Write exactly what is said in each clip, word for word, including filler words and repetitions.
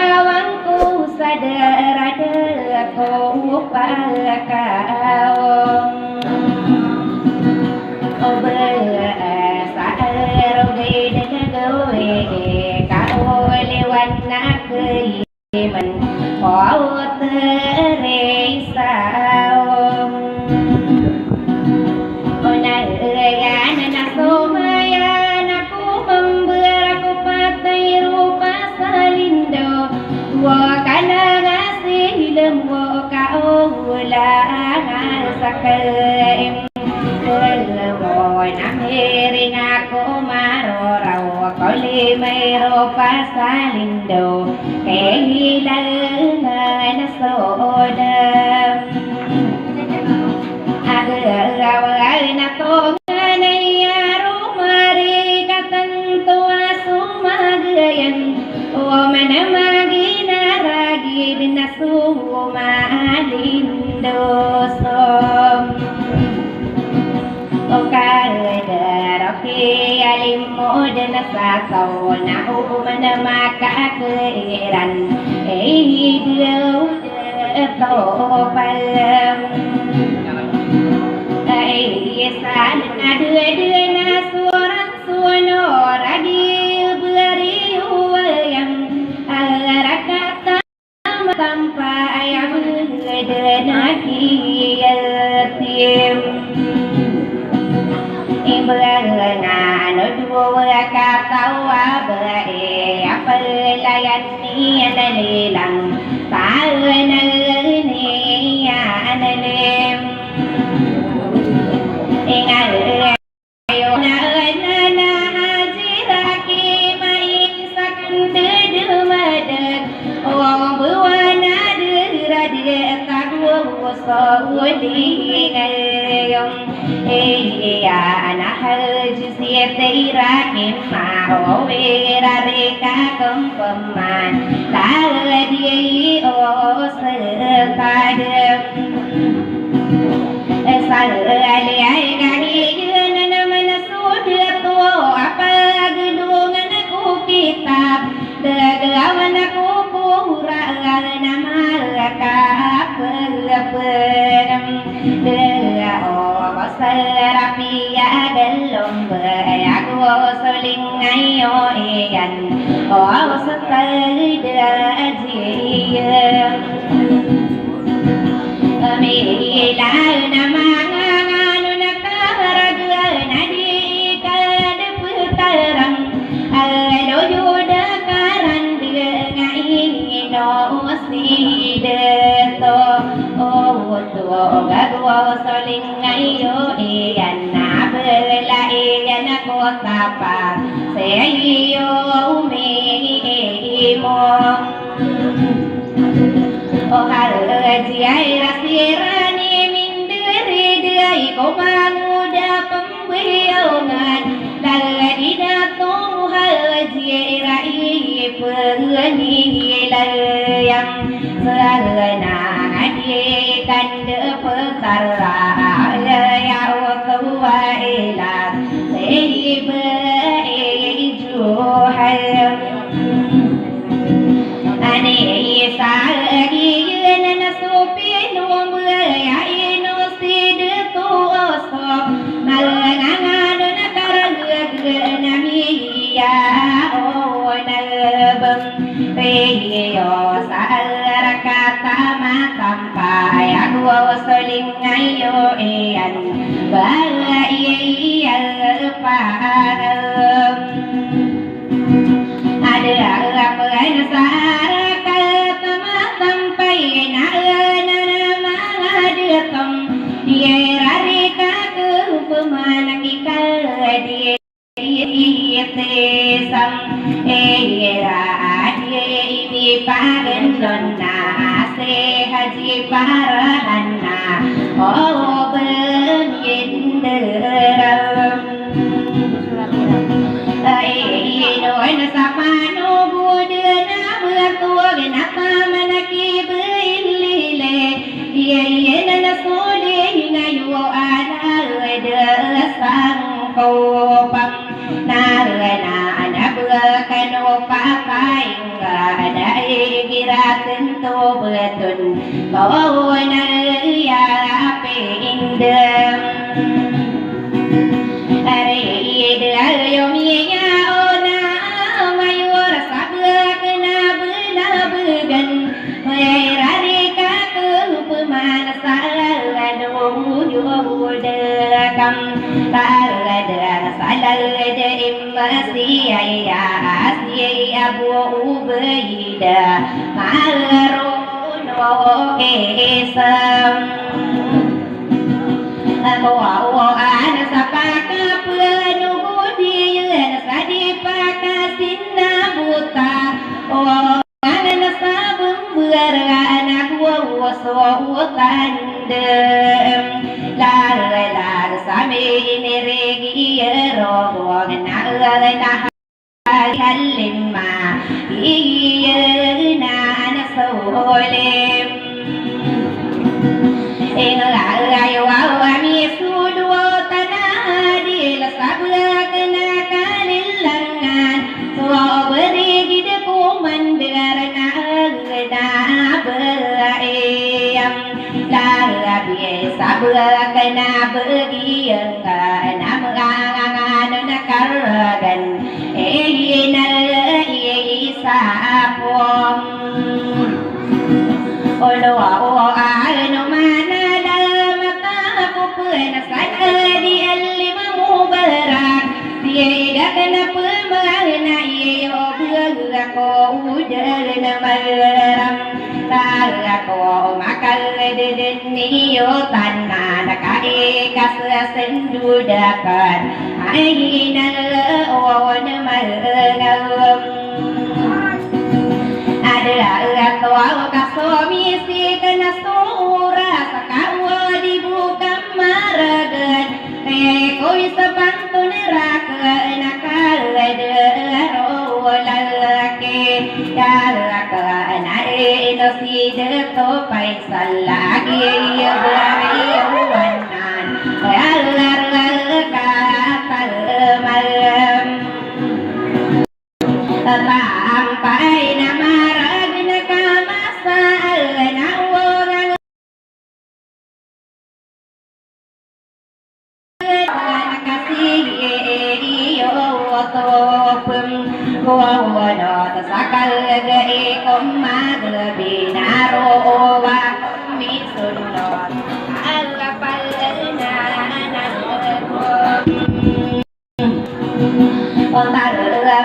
Awan ko sa darada ko pakaong. O ba sa arogay da gawii ka oliwan na kaiman o tereisaong. Ona iyan na somayan ako mambara ko patay ro pasalindo. Wa kana nga silem wa ka ola nga sa kaim. Kelewo na mirin ako maroraw ko limay ro pasalindo. Kailal nga na sodem. Agaway na tonganay a romarikatan to a somagayan. O manamagin a ragid na somalindo som. O kadar o kiyalimod na sa taw na o manamakakiran. Ey, di Topal. Ay, isa na dede na soran sonor a di beri uwayam. Arakata matampa ay a bede na kiyatim. Imbagana no dowa kataw a bai a pelayan iyan a lilang, taw na niyan a lim. Ingal ayo na na na ajira ki maisak ndedemedeg, o buwana dera di tago so uling ayo. Iya na haji siyete ira ima o wira rika kempeman. Tala di o setadem. Esal ali ay kami gana naman sudah to apa gedungan ko kitab. Dagawan ako ko uragan a makapagpagam. Dala o ko sarapiya a galomba a go soling ayo iyan. O setagda a jiyam. Amilal na mangangano na karagawan a di kadapetaran. Aloyo da karandeg a ino sidato. O oto gago soling ayo iyan na bela iyan ko tapa. Seyo umiimo. O haji ay ra siran i minderi di ay ko mangoda pembeyawngan. Lala di na to haji ay ra i penilayang. Selana di kanda petarra ya oto wa ilat. Sehiba ijuhayang. Ani isa giyan na sopin o mbaya ino sidato osop. Malangangano na karagag na miya o nalbem. Riyo sa arakata matampay ago soling ayo iyan. Bala iya iya parem. Ada a pagana sa arakata matampay na na na mangadetom. Iya rarika ko pemanang ikal di Iti sam era adi ini pagendon na se haji parahan na o benginderam. Ai ino na sapano gudena bertuag na pamanaki beilile. Iya iya na suli ngayo ana da sangkopam. Na na na ba kano papaing ka na Tobetun, bawa na iya ape indem. Ari ida ayo miya ona mayor sabak na bena begen. Merari ka ke peman sa anu yo dekam. Taladar salad imbas iya asi abu ubay da maron o kesem. Ako awo an sa pakapen o godiyen sa di pakasinabota. O an sa bemberaan ako awo so tandem. Lalag sa minirigi ero na na Halimah, iyan a nasolim. Ingay a wawa misodo tana di lasabak na kalilangan. So berigid komandar na agda bayam. Labi sabak na begi angka na mengangan na karagan. Ey, ey, na, ey, ey, sa apom. Olo, o, a, no, mana, la, mata, ko, pe, na, sa, na, di, alim, mubarak. Di, ey, da, ka, na, pe, ma, na, ey, o, be, ga, ko, uda, na, maram. Taga ko makal deden iyo tana na kai kasasendu dapat. Ay na on malengawem. Ada atwa kasomisi kena sura sakawa di buka maragan. Eko isa pantun raka na kalada aro lalaki. Kalaka na ino si Dato Faisal lagi iya bari wanan. Alar ka palmam. Tampay na marag na kamasa na orang. Kasi iyo topem ko wala tasakal ga ikom magbinaro wa misunod. Ala palna na ko. Ontar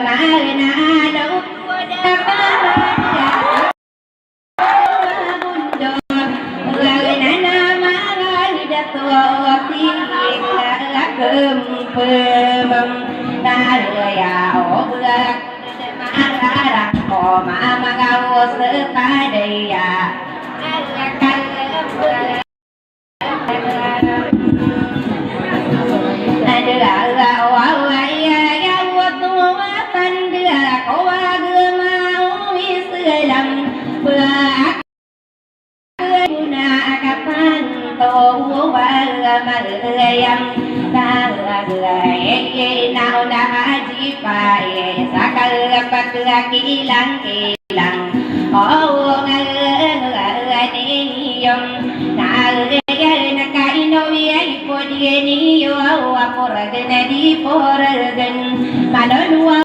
ma na do ko da ka. Ada Allah, Allah, iya, ya, Allah, Tuhan, tanda, kau agama, Islam, ba-, guna, kapan, tau, ba-, malayam, tala, ba-, eh, eh, na, na, haji, pa, eh, sakal, pat, laki, ilang, eh. Lang, o, nga, nga, nga, ni, yom, na, nga, nga, na, ka, ino, wi, ay, po, di, ni, yo, a, wa, po, ra, ga, na, di, po, ra, ga, na, malo, lu, wa,